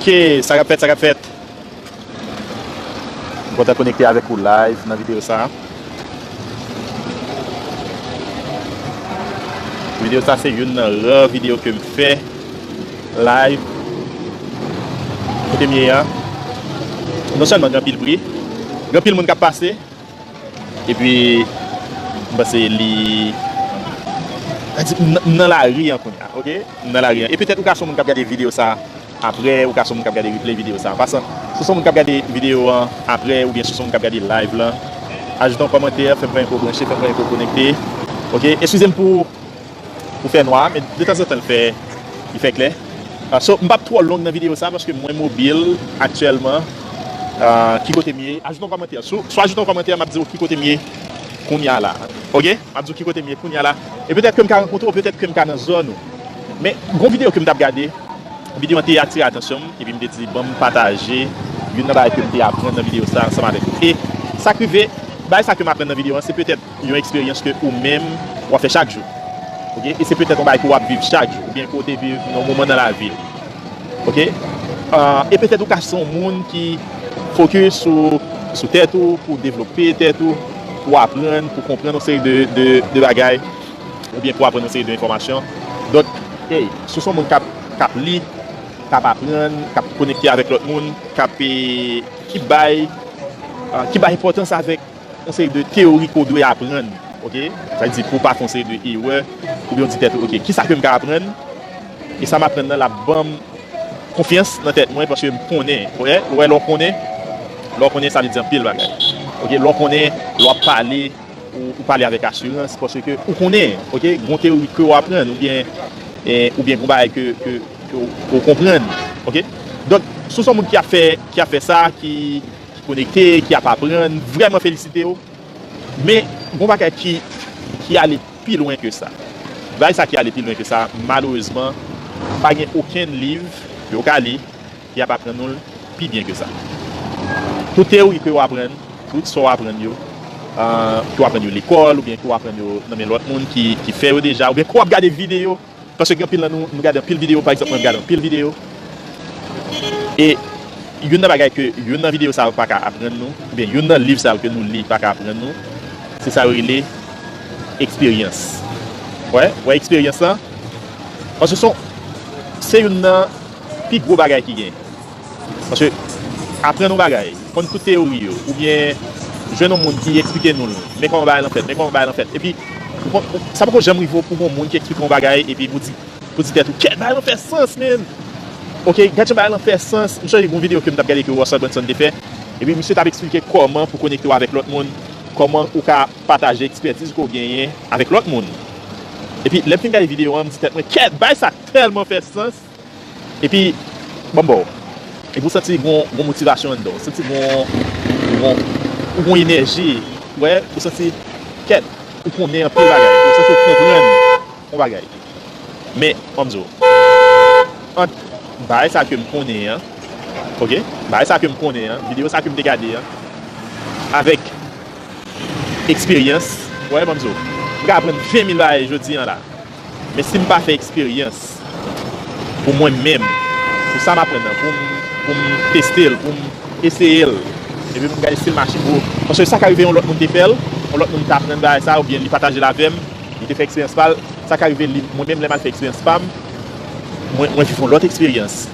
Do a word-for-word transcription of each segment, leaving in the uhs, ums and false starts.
Ok, sa k ap fèt, sa k ap fèt. M kontan konekte avèk ou live nan videyo sa a. Videyo sa a se youn nan rare videyo ke m fè live. Kote m ye a, non sèlman gen anpil bri, gen anpil moun k ap pase, epi m panse li, m nan lari an kounye a, ok? M nan lari an. E petèt ou ka se yon moun k ap gade videyo sa a apre, ou ka se yon moun k ap gade replay videyo sa a. An pasan, si w se yon moun k ap gade videyo an apre, oubyen si w se yon moun k ap gade live lan, ajoute yon kòmantè, fè m konnen ke w branche, fè m konnen ke w konekte. Ok, eskize m pou, pou fè nwa, men detanzantan l fè, li fè klè. Ah, so, m p ap twò long nan videyo sa a paske mwen mobil aktyèlman. Ah, ki kote m ye? Ajoute yon kòmantè. Si w, si w ajoute yon kòmantè, m ap di w ki kote m ye kounye a la. Ok? M ap di w ki kote m ye kounye a la. E petèt ke m ka rankontre w, petèt ke m ka nan zòn ou. Men, gon videyo ke m t ap gade, videyo an te atire atansyon m, epi m te di, "Ban m pataje youn nan bagay ke m te aprann nan videyo sa ansanm avèk ou." E sa k rive, bagay sa ke m aprann nan videyo an, se petèt yon eksperyans ke ou menm w ap fè chak jou. Ok? E se petèt yon bagay ke w ap viv chak jou, oubyen ke w te viv nan yon moman nan lavi w. Ok? Ah, e petèt ou ka se yon moun ki fokis sou, sou tèt ou, pou w devlope tèt ou, pou w aprann, pou w konprann yon seri de, de, de bagay, oubyen pou w aprann yon seri de enfòmasyon. Donk, hey, si w se yon moun k ap, k ap li, k ap aprann, k ap konekte avèk lòt moun, k ap, eh, ki bay, ah, ki bay enpòtans avèk yon seri de teyori ke w dwe aprann, ok? Sa vle di pou w pa fè yon seri de erè, oubyen w di tèt ou, "Ok, kisa ke m ka aprann?" E sa m aprann nan, l ap ban m konfyans nan tèt mwen, paske m konnen, ou wè, ou wè, lè w konnen, lè w konnen, sa vle di anpil bagay. Ok, lè w konnen, lè w ap pale, ou, ou pale avèk asirans, paske ou konnen, ok, gon teyori ke w aprann, oubyen, eh, oubyen gon bagay ke, ke, ke w, ke w konprann, ok? Donk, si w se yon moun ki ap fè, ki ap fè sa, ki, ki konekte, ki ap aprann, vrèman felisite w. Men, gon bagay ki, ki ale pi lwen ke sa. Bagay sa ki ale pi lwen ke sa, malerezman, pa gen okenn liv ke w ka li ki ap aprann ou l pi byen ke sa. Tout teyori ke w aprann, tout sa w aprann yo, ah, ke w aprann yo lekòl, oubyen ke w aprann yo nan men lòt moun ki, ki fè yo deja, oubyen ke w ap gade videyo, paske gen anpil nan nou, nou gade anpil videyo, pa egzanp, mwen m gade anpil videyo. E youn nan bagay ke, youn nan videyo sa yo pa ka aprann nou, oubyen youn nan liv sa yo ke nou li pa ka aprann nou, se sa yo rele eksperyans. Wè, wè eksperyans lan? Paske se, se youn nan pi gwo bagay ki gen. Paske aprann yon bagay, konn tout teyori yo, oubyen jwenn yon moun ki eksplike nou l, men kòman bagay lan fèt, men kòman bagay lan fèt. Epi, ou konn, sa poko janm rive w pou gon moun ki eksplike yon bagay, epi pou di, pou di tèt ou, "Kèt, bagay lan fè sans, men!" Ok, gad jan bagay lan fè sans. M sonje gon videyo ke m t ap gade ke Russell Brunson te fè. Epi misye t ap eksplike kòman pou konekte w avèk lòt moun, kòman ou ka pataje ekspètiz ke w genyen avèk lòt moun. Epi lè m fin gade videyo an, m di tèt mwen, "Kèt, bagay sa tèlman fè sans!" Epi, bon, bon. Epi w santi gon, gon motivasyon anndan w. W santi gon, gon, ou gon enèji. Wè, ou santi, kèt, ou konnen anpil bagay. Ou santi w konprann yon bagay. Men, ann di w, ant bagay sa ke m konnen an, ok? Bagay sa ke m konnen an, videyo sa ke m te gade an, avèk eksperyans, wè, ann di w, m ka aprann ven mil bagay jodi an la. Men si m pa fè eksperyans pou mwen menm, pou sa m aprann nan, pou m, pou m teste l, pou m eseye l, epi pou m gade si l mache pou, paske sa ka rive yon lòt moun te fè l, yon lòt moun te aprann bagay sa, oubyen li pataje l avè m, li te fè eksperyans pa l, sa ka rive li, mwen menm lè m al fè eksperyans pa m, mwen, mwen viv yon lòt eksperyans.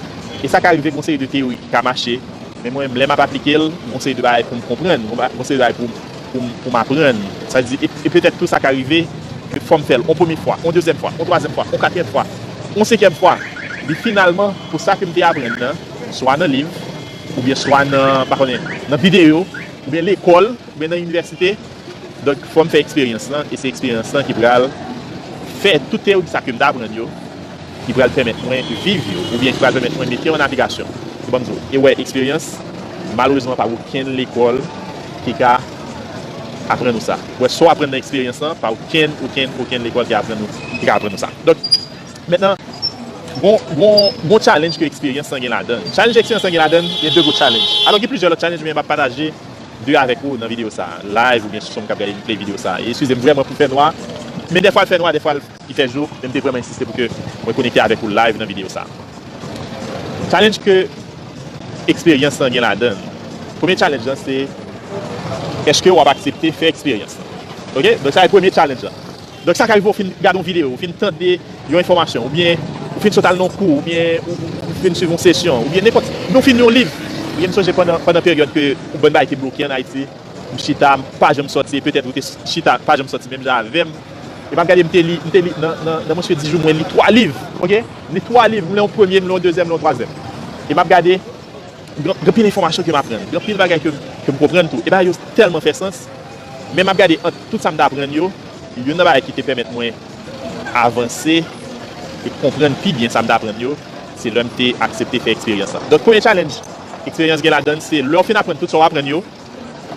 E sa ka rive gon seri de teyori ki ka mache, men mwen menm lè m ap aplike l, gon seri de bagay pou m konprann, gon ba-, gon seri de bagay pou m, pou m, pou m aprann. Sa di, e, e petèt tou sa ka rive ke fò m fè l yon premye fwa, yon dezyèm fwa, yon twazyèm fwa, yon katriyèm fwa, yon senkyèm fwa. Epi finalman, pou sa ke m te aprann nan, swa nan liv, oubyen swa nan, pa konnen, nan videyo, oubyen lekòl, oubyen nan inivèsite, donk, fò m fè eksperyans lan, e se eksperyans lan ki pral fè tout teyori sa ke m t aprann yo, ki pral pèmèt mwen viv yo, oubyen ki pral pèmèt mwen mete yo an aplikasyon. Se ban m di w, e wè, eksperyans, malerezman, pa okenn lekòl ki ka aprann ou sa. Wè, sa w aprann nan eksperyans lan, pa okenn, okenn, okenn lekòl ki aprann ou, ki ka aprann ou sa. Donk, mentnan, gon, gon, gon challenge ke eksperyans lan gen ladan l. Challenge eksperyans lan gen ladan l, gen de gwo challenge. Alò, gen plizyè lòt challenge, men m ap pataje de avèk ou nan videyo sa a, live, oubyen sou moun k ap gade replay videyo sa a. E eskize m vrèman pou fè nwa, men dèfwa l fè nwa, dèfwa l, li fè jou, men m te vrèman ensiste pou ke mwen konekte avèk ou live nan videyo sa a. Challenge ke eksperyans lan gen ladan l. Premye challenge lan se, èske w ap aksepte fè eksperyans lan? Oke? Donk, sa se premye challenge lan. Donk, sa ka rive w fin gade yon videyo, ou fin tande yon enfòmasyon, oubyen ou fin sot al nan yon kou, oubyen ou, ou fin swiv yon sesyon, oubyen nenpòt, oubyen ou fin li yon liv. Oubyen m sonje pandan, pandan peryòd ke yon bann bagay te bloke ann Ayiti, m chita, m pa janm sòti, petèt ou te chita, pa janm sòti menm jan avè m. E m ap gade, m te li, m te li, nan, nan, nan mwens ke dis jou, mwen li twa liv, oke? M li twa liv, m li yon premye, m li yon dezyèm, m li yon twazyèm. E m ap gade, gen, gen anpil enfòmasyon ke m aprann, gen anpil bagay ke, ke m konprann tou. E bagay yo tèlman fè sans. Men m ap gade ant tout sa m t aprann yo, youn nan bagay ki te pèmèt mwen avanse e konprann pi byen sa m t aprann yo, se lè m te aksepte fè eksperyans lan. Donk, premye challenge eksperyans gen ladan l, se lè w fin aprann tout sa w aprann yo,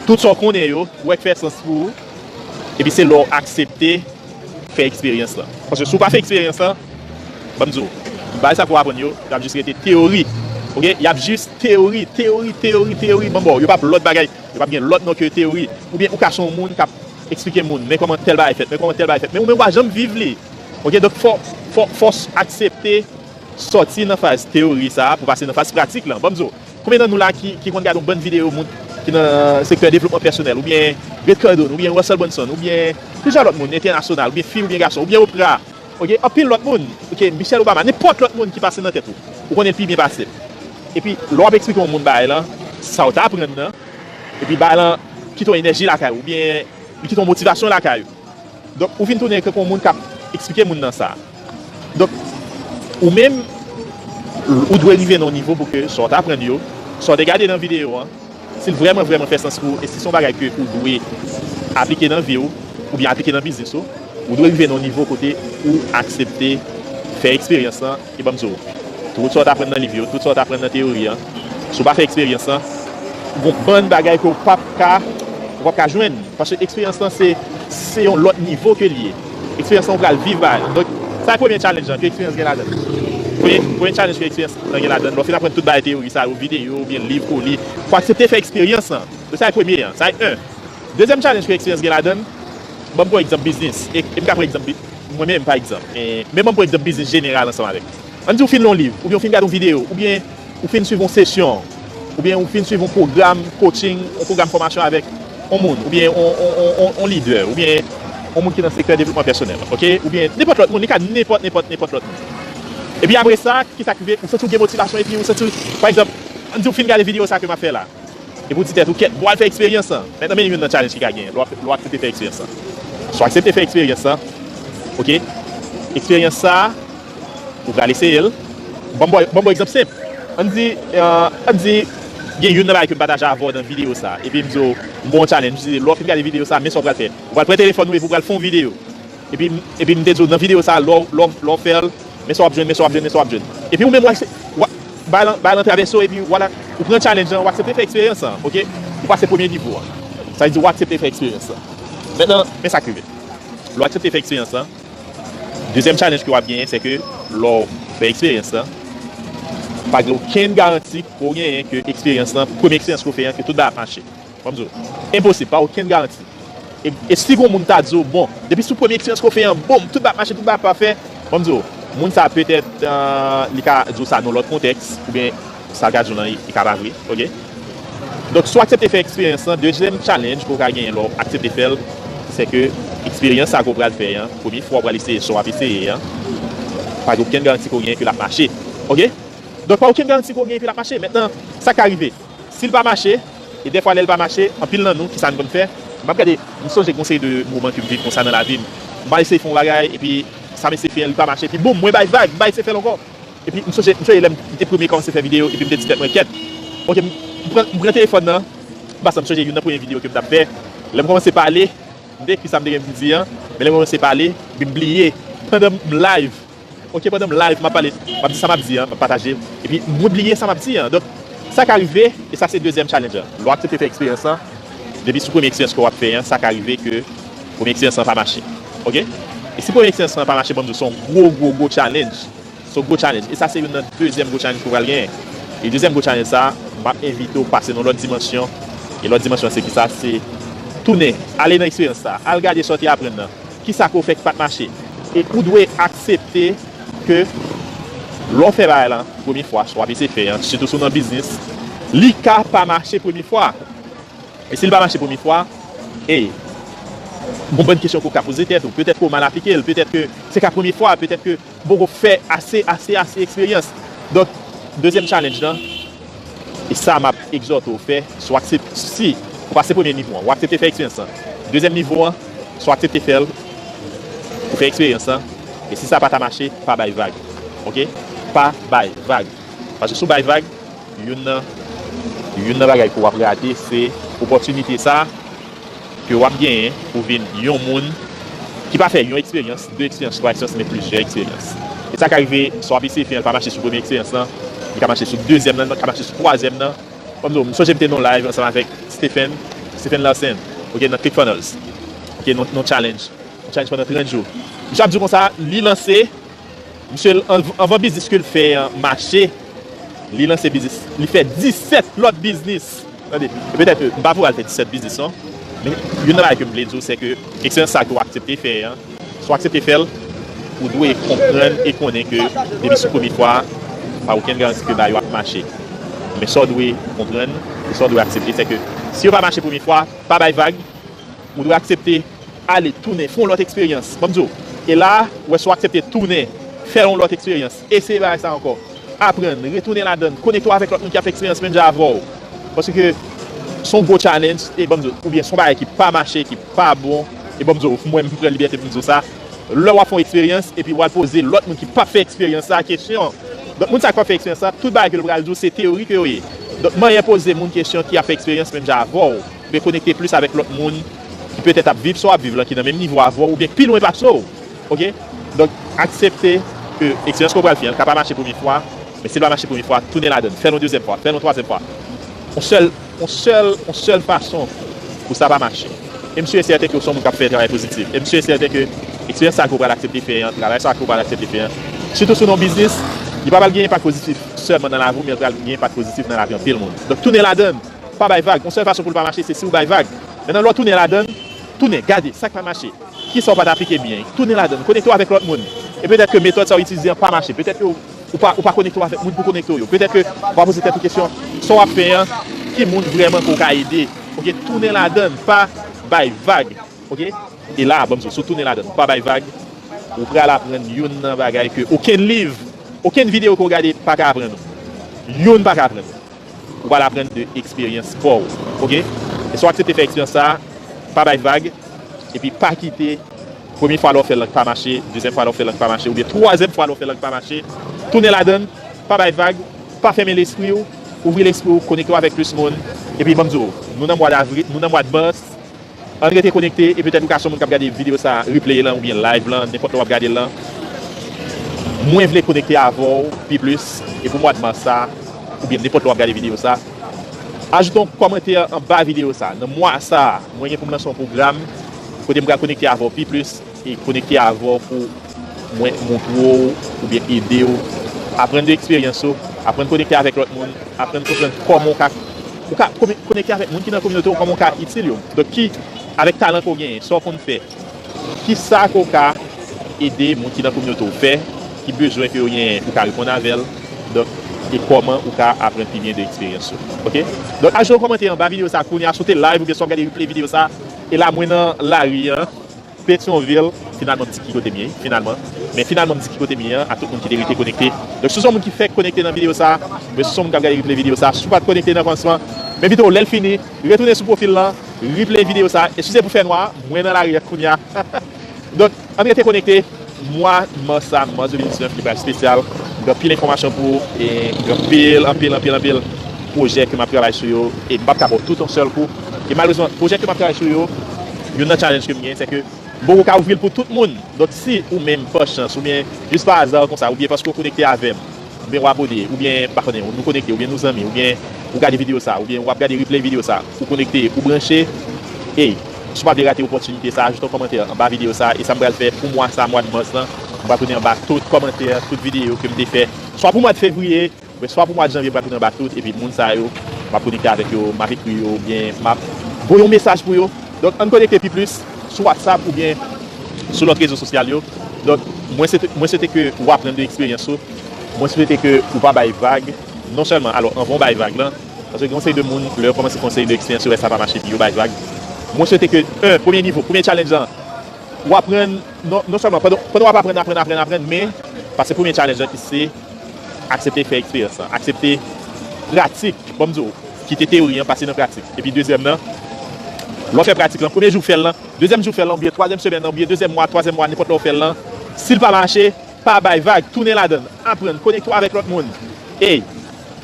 tout sa w konnen yo, ou wè k fè sans pou ou, epi se lè w aksepte fè eksperyans lan. Paske si w pa fè eksperyans lan, ban m di w, bagay sa ke w aprann yo, y ap jis rete teyori. Oke? Y ap jis teyori, teyori, teyori, teyori. Ban m ba w, yo p ap lòt bagay, yo p ap gen lòt non ke teyori. Oubyen ou ka se yon moun k ap eksplike moun, men kòman tèl bagay fèt, men kòman tèl bagay fèt. Men ou menm ou pa janm viv li. Oke? Donk, fò, fò, fò w aksepte sòti nan faz teyori sa a pou pase nan faz pratik lan. Ban m di w, konbyen nan nou la ki, ki konn gade yon bann videyo moun ki nan sektè devlopman pèsonèl, oubyen Grant Cardone, oubyen Russell Brunson, oubyen plizyè lòt moun entènasyonal, oubyen fi oubyen gason, oubyen Oprah, oke, anpil lòt moun, oke, Michelle Obama, nenpòt lòt moun ki pase nan tèt ou, ou konnen l pi byen pase l. Epi, lè w ap eksplike yon moun bagay lan, sa w t aprann nan, epi bagay lan kite yon enèji lakay ou, oubyen li kite yon motivasyon lakay ou. Donk, ou vin tounen tankou yon moun k ap eksplike moun nan sa. Donk, ou menm, ou dwe rive nan yon nivo pou ke sa w t aprann yo, sa w te gade nan videyo an, si l vrèman, vrèman fè sans pou ou, e si se yon bagay ke ou dwe aplike nan vi w, oubyen aplike nan biznis ou, ou dwe rive nan yon nivo kote ou aksepte fè eksperyans lan, e ban m di w, tout sa w t aprann nan liv yo, tout sa w t aprann nan teyori an, si w pa fè eksperyans lan, gon bann bagay ke w p ap ka, ou p ap ka jwenn. Paske eksperyans lan se, se yon lòt nivo ke l ye. Eksperyans lan ou pral viv bagay lan. Donk, sa e premye challenge lan ke eksperyans gen ladan l. Premye, premye challenge ke eksperyans lan gen ladan l, lè w fin aprann tout bagay teyori sa yo, videyo oubyen liv ke w li, fò w aksepte fè eksperyans lan. Donk, sa e premye an, sa e en. Dezyèm challenge ke eksperyans gen ladan l, ban m pran egzanp biznis. E, e m ka pran egzanp bi-, mwen menm, pa egzanp. E, men ban m pran egzanp biznis jeneral ansanm avèk. Ann di w fin li yon liv, oubyen w fin gade yon videyo, oubyen ou fin swiv yon sesyon, oubyen ou fin swiv yon pwogram coaching, yon pwogram fòmasyon avèk yon moun, oubyen yon, yon, yon, yon, yon lidè, oubyen yon moun ki nan sektè devlopman pèsonèl, oke? Oubyen nenpòt lòt moun, li ka nenpòt, nenpòt, nenpòt lòt moun. Epi apre sa, kisa k rive? Ou santi w gen motivasyon, epi ou santi w, pa egzanp, ann di w fin gade videyo sa ke m ap fè la. Epi w di tèt ou, kèt, bon, al fè eksperyans lan. Mentnan, men youn nan challenge ki ka genyen, lè w ap, lè w aksepte fè eksperyans lan. Si w aksepte fè eksperyans lan, oke? Eksperyans sa a, ou pral eseye l. Ban m ba w, ban m ba w egzanp senp. Ann di, euh, ann di, gen youn nan bagay ke m pataje avè w nan videyo sa a. Epi m di w, m ba w yon challenge, m di, lè w fin gade videyo sa a, men sa w pral fè. Ou pral pran telefòn ou epi w pral fè yon videyo. Epi, epi m te di w nan videyo sa a, lè w, lè w, lè w fè l, men sa w ap jwenn, men sa w ap jwenn, men sa w ap jwenn. Epi ou menm, w aksep-, w a-, bay lan, bay lan travèse w, epi vwala, ou pran challenge lan, w aksepte fè eksperyans lan, oke? Ou pase premye nivo a. Sa vle di w aksepte fè eksperyans lan. Mentnan, men sa k rive. Lè w aksepte fè eksperyans lan, dezyèm challenge ke w ap genyen, se ke lè w fè eksperyans lan, pa gen okenn garanti ke w genyen ke eksperyans lan, premye eksperyans ke w fè an, ke tout bagay ap mache. Ban m di w, enposib, pa okenn garanti. E, e si gon moun ta di w, bon, depi sou premye eksperyans ke w fè an, boum, tout bagay ap mache, tout bagay ap pafè, ban m di w, moun sa a petèt, euh, li ka di w sa nan lòt kontèks, oubyen sa l ka di w lan, li, li ka pa vre, oke? Donk, si w aksepte fè eksperyans lan, dezyèm challenge ke w ka genyen lè w aksepte fè l, se ke eksperyans sa ke w pral fè an, premye fwa w pral eseye sa w ap eseye an, pa gen okenn garanti ke w genyen ke l ap mache, oke? Donk, pa okenn garanti ke w genyen ke l ap mache. Mentnan, sa ka rive. Si l pa mache, e dèfwa lè l pa mache, anpil nan nou, kisa n konn fè? M ap gade, m sonje gon seri de moman ke m viv konsa nan lavi m. M al eseye fè yon bagay, epi sa m eseye fè an, li pa mache, epi boum, mwen bay vag, m pa eseye fè l ankò. Epi m sonje, m sonje lè m te premye kòmanse fè videyo, epi m te di tèt mwen, kèt, oke, m, m pran, m pran telefòn nan, m pase, m sonje youn nan premye videyo ke m t ap fè. Lè m kòmanse pale, m te ekri sa m te gen pou m di an, men lè m kòmanse pale, epi m bliye, pandan m live, oke, pandan m live, m ap pale, m ap di sa m ap di an, m ap pataje, epi mwen bliye sa m ap di an. Donk, sa ka rive, e sa se dezyèm challenge an. Lè w aksepte fè eksperyans lan, depi sou premye eksperyans ke w ap fè an, sa ka rive ke premye eksperyans lan pa mache. Oke? E si premye eksperyans lan pa mache, ban m di w, se yon gwo, gwo, gwo challenge. Se yon gwo challenge. E sa se youn nan dezyèm gwo challenge ke w pral genyen. E dezyèm gwo challenge sa, m ap envite w pase nan lòt dimansyon. E lòt dimansyon se kisa? Se tounen, ale nan eksperyans sa. Al gade sa w te aprann nan. Kisa ke w fè ki pa t mache? E ou dwe aksepte ke lè w fè bagay lan premye fwa, sa w ap eseye fè an, sitou si w nan biznis, Li ka pa mache premye fwa. E si l pa mache premye fwa, e gon bann kesyon ke w ka poze tèt ou. Petèt ke w mal aplike l, petèt ke se ka premye fwa, petèt ke w poko fè ase, ase, ase eksperyans. Donk, dezyèm challenge lan, e sa m ap egzòte w fè, si w aksep-, si w pase premye nivo an, w aksepte fè eksperyans lan. Dezyèm nivo an, si w aksepte fè l, ou fè eksperyans lan. E si sa pa ta mache, pa bay vag. Oke? Pa bay vag. Paske si w bay vag, youn nan, youn nan bagay ke w ap rate, se opòtinite sa ke w ap genyen pou vin yon moun ki pa fè yon eksperyans, de eksperyans, twa eksperyans, men plizyè eksperyans. E sa ka rive, sa w ap eseye fè an, li pa mache sou premye eksperyans lan, li ka mache sou dezyèm nan, li ka mache sou twazyèm nan. Kòm m di w, m sonje m te nan yon live ansanm avèk Stephen, Stephen Larsen, oke, nan ClickFunnels, oke, nan, nan challenge, yon challenge pandan trant jou. Misye ap di w konsa, li lanse, misye, an-, anvan biznis ke l fè an mache, li lanse biznis, li fè disèt lòt biznis. Tande, e petèt, euh, m pa pou al fè disèt biznis, non. Men, youn nan bagay ke m vle di w, se ke eksperyans sa ke w aksepte fè an, si w aksepte fè l, ou dwe konprann e konnen ke depi sou premye fwa, pa okenn garanti ke bagay yo ap mache. Men sa w dwe konprann, e sa w dwe aksepte, se ke si yo pa mache premye fwa, pa bay vag, ou dwe aksepte ale, tounen, fè yon lòt eksperyans. Ban m di w, e la, ou wè si w aksepte tounen, fè yon lòt eksperyans, eseye bagay sa ankò, aprann, retounen ladann, konekte w avèk lòt moun ki ap fè eksperyans menm jan avè w. Paske se yon gwo challenge, e ban m di w, oubyen se yon bagay ki pa mache, ki pa bon, e ban m di w, mwen, m pran libète pou m di w sa. Lè w ap fè yon eksperyans, epi w al poze lòt moun ki p ap fè eksperyans sa kesyon. Donk, moun sa k p ap fè eksperyans sa, tout bagay ke l pral di w, se teyori ke yo ye. Donk, manyen poze moun kesyon ki ap fè eksperyans menm jan avè w, oubyen konekte plis avèk lòt moun ki petèt ap viv sa w ap viv lan, ki nan menm nivo avè w, oubyen ki pi lwen pase w. Oke? Donk, aksepte ke eksperyans ke w pral fè an, li ka pa mache premye fwa, men si l pa mache premye fwa, tounen ladann, fè l yon dezyèm fwa, fè l yon twazyèm fwa. Yon sèl, yon sèl, yon sèl fason pou sa pa mache. E m si e sèten ke w se yon moun k ap fè travay pozitif. E m si e sèten ke eksperyans sa ke w pral aksepte fè an, travay sa ke w pral aksepte fè an, sitou si w nan yon biznis, li pa pral gen enpak pozitif sèlman nan lavi w, men l pral gen enpak pozitif nan lavi anpil moun. Donk, tounen ladann, pa bay vag. Yon sèl fason pou l pa mache, se si w bay vag. Mentnan, lè w tounen ladann, tounen, gade, sa k pa mache. Kisa w pa t aplike byen? Tounen ladann, konekte w avèk lòt moun. E petèt ke metòd sa w itilize an pa mache. Petèt ke w pa, ou pa konekte w avèk moun pou konekte w yo. Petèt ke w pa poze tèt ou kesyon, sa w ap fè an, ki moun vrèman ke w ka ede? Oke, tounen ladann, pa bay vag. Oke? E la, ban m di w, si w tounen ladann, pa bay vag, ou pral aprann youn nan bagay ke okenn liv, okenn videyo ke w gade pa ka aprann ou. Youn pa ka aprann ou. Ou pral aprann de eksperyans pa w. Oke? E si w aksepte fè eksperyans sa, pa bay vag, epi pa kite premye fwa lè w fè l lan k pa mache, dezyèm fwa lè w fè l lan k pa mache, oubyen twazyèm fwa lè w fè l lan k pa mache, tounen ladann, pa bay vag, pa fèmen lespri w, ouvri lespri w, konekte w avèk plis moun. Epi ban m di w, nou nan mwa davri-, nou nan mwa mas, ann rete konekte, e petèt ou ka se yon moun k ap gade videyo sa, replay lan, oubyen live lan, nenpòt lè w ap gade l lan. Mwen vle konekte avè w pi plis, e pou mwa mas sa, oubyen nenpòt lè w ap gade videyo sa, ajoute yon kòmantè anba videyo sa. Nan mwa sa, mwen gen pou m lanse yon pwogram kote m pral konekte avè w pi plis, e konekte avè w pou mwen montre w oubyen ede w aprann de eksperyans ou, aprann konekte avèk lòt moun, aprann konprann kòman w ka, ou ka komi-, konekte avèk moun ki nan kominote w, kòman w ka itil yo. Donk, ki, avèk talan ke w genyen, sa w konn fè, kisa ke w ka ede moun ki nan kominote w fè, ki bezwen ke yo genyen, ou ka reponn avè l. Donk, e kòman ou ka aprann pi byen de eksperyans ou. Oke? Donk, ajoute yon kòmantè anba videyo sa kounye a, si w te live oubyen si w ap gade replay videyo sa, e la mwen nan lari an, Petyonvil, finalman m di ki kote m ye, finalman. Men finalman m di ki kote m ye an, a tout moun ki te rete konekte. Donk, si w se yon moun ki fèk konekte nan videyo sa, oubyen si w se yon moun k ap gade replay videyo sa, si w pa t konekte nan kòmansman, m envite w lè l fini, retounen sou pwofil lan, replay videyo sa, e si se pou fè nwa, mwen nan lari a kounye a. Donk, ann rete konekte, mwa mas sa, mas de mil diznèf, li pral espesyal. Gen anpil enfòmasyon pou ou, e gen anpil, anpil, anpil, anpil pwojè ke m ap travay sou yo, e m p ap ka ba w tout yon sèl kou. E malerezman, pwojè ke m ap travay sou yo, youn nan challenge ke m genyen, se ke m poko ka ouvri l pou tout moun. Donk, si ou menm, pa chans, oubyen jis pa aza konsa, oubyen paske w konekte avè m, oubyen w abone, oubyen, m pa konnen, nou konekte, oubyen nou zanmi, oubyen ou gade videyo sa, oubyen w ap gade replay videyo sa, ou konekte, ou branche, ey, si w pa vle rate opòtinite sa, ajoute yon kòmantè anba videyo sa, e sa m pral fè pou mwa sa, mwa mas lan, m pral tounen anba tout kòmantè, tout videyo ke m te fè, swa pou mwa de fevriye, oubyen swa pou mwa de janvye, m pral tounen anba tout, epi moun sa yo, m ap konekte avèk yo, m ap ekri yo, oubyen m ap voye yon mesaj pou yo. Donk, ann konekte pi plis sou WhatsApp oubyen sou lòt rezo sosyal yo. Donk, mwen swete, mwen swete ke w aprann de eksperyans ou. Mwen swete ke ou pa bay vag, non sèlman, alò, anvan w bay vag lan, Paske gen yon seri de moun, lè yo kòmanse fè yon seri de eksperyans, yo wè sa pa mache, epi yo bay vag. Mwen swete ke, en, premye nivo, premye challenge lan, w aprann, non, non sèlman, pandan, pandan w ap aprann, aprann, aprann, aprann, men, pase premye challenge lan ki se aksepte fè eksperyans lan, aksepte pratik, ban m di w, kite teyori an, pase nan pratik. Epi dezyèm nan, lè w fè pratik lan, premye jou w fè l lan, dezyèm jou w fè l lan, oubyen twazyèm semèn nan, oubyen dezyèm mwa, twazyèm mwa, nenpòt lè w fè l lan, si l pa mache, pa bay vag, tounen ladan l, aprann, konekte w avèk lòt moun. E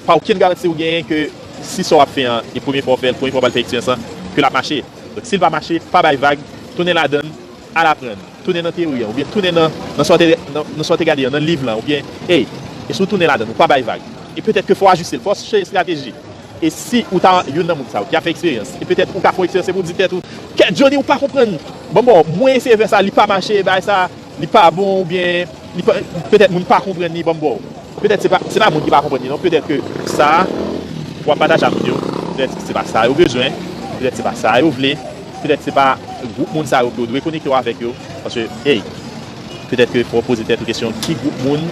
pa okenn garanti ou genyen ke si sa w ap fè an, e premye fwa w fè l, premye fwa w pral fè eksperyans lan, ke l ap mache. Donk, si l pa mache, pa bay vag, tounen ladan l, al aprann, tounen nan teyori an, oubyen tounen nan, nan sa w te, nan, nan sa w te gade an, nan liv lan, oubyen, ey, e si w tounen ladan l, ou pa bay vag. E petèt ke fò w ajiste l, fò w chanje estrateji. E si ou ta youn nan moun sa yo ki ap fè eksperyans, e petèt ou ka fè yon eksperyans epi w di tèt ou, kèt Johnny, ou pa konprann. Bon, bon, mwen eseye fè sa, li pa mache, bagay sa, li pa bon, oubyen li pa, petèt moun pa konprann li, ban m ba w. Petèt se pa, se pa moun ki pa konprann li, non. Petèt ke sa, w ap pataje ak moun yo, petèt se pa sa yo bezwen, petèt se pa sa yo vle, petèt se pa gwoup moun sa yo ke w dwe konekte w avèk yo. Paske, ey, petèt ke fò w poze tèt ou kesyon, ki gwoup moun